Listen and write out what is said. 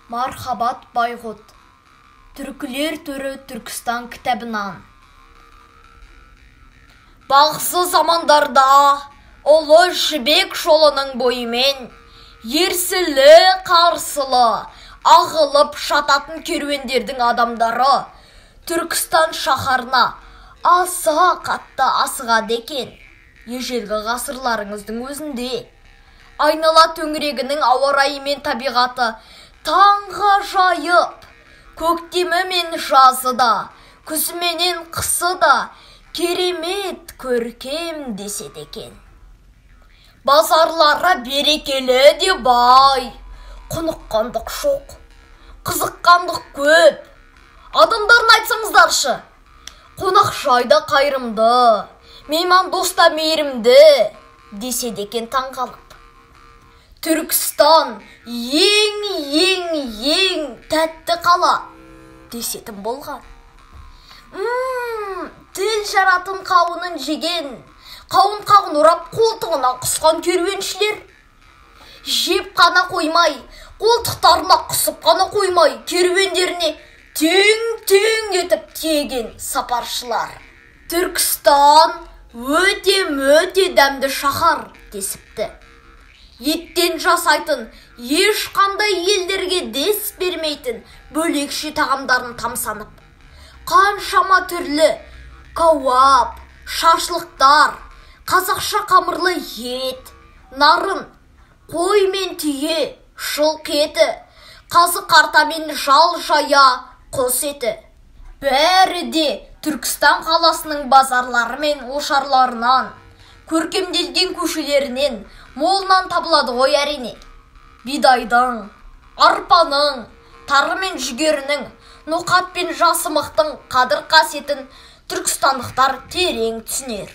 Мархабат Байғұт. Түркілер төрі Түркістан кітабынан. Бағзы замандарда Ұлы Жібек жолының бойымен ерсілі-қарсылы ағылып жататын керуендердің адамдары Түркістан шаһарына аса қатты асығады екен. Ежелгі ғасырларыңыздың өзінде айнала төңірегінің ауа райы мен табиғаты таңғажайып, көктемі мен жазы да, күзі менен қысы да керемет көркем деседі екен. Базарлары берекелі де бай, құныққандық жоқ, қызыққандық көп. Адамдарын айтсаңыздаршы, қонақжай да қайырымды, меймандос та мейірімді деседі екен таңғалып. Түркістан ең тәтті қала десетін болған. Тіл жаратын қауынын жеген, қауын қағын орап қолтығына құсқан керуеншілер жеп қана қоймай, қолтықтарына құсып қана қоймай, керуендеріне тең-тең етіп тиеген сапаршылар. Түркістан өте-мөте дәмді шаһар десіпті. Еттен жасайтын, ешқандай елдерге дес бермейтін бөлекше тағамдарын тамсанып, қаншама түрлі кауап, шашлықтар, қазақша қамырлы ет, нарын, қой мен түйе, жылқы еті, қазы қарта мен жал жая құс еті. Бәрі де Түркістан қаласының базарлары мен ошарларынан, көркемделген көшелерінен молынан табылады ғой әрине. Бидайдың, арпаның, тары мен жүгерінің, ноқат пен жасымықтың қадір қасиетін түркістандықтар терең түсінер.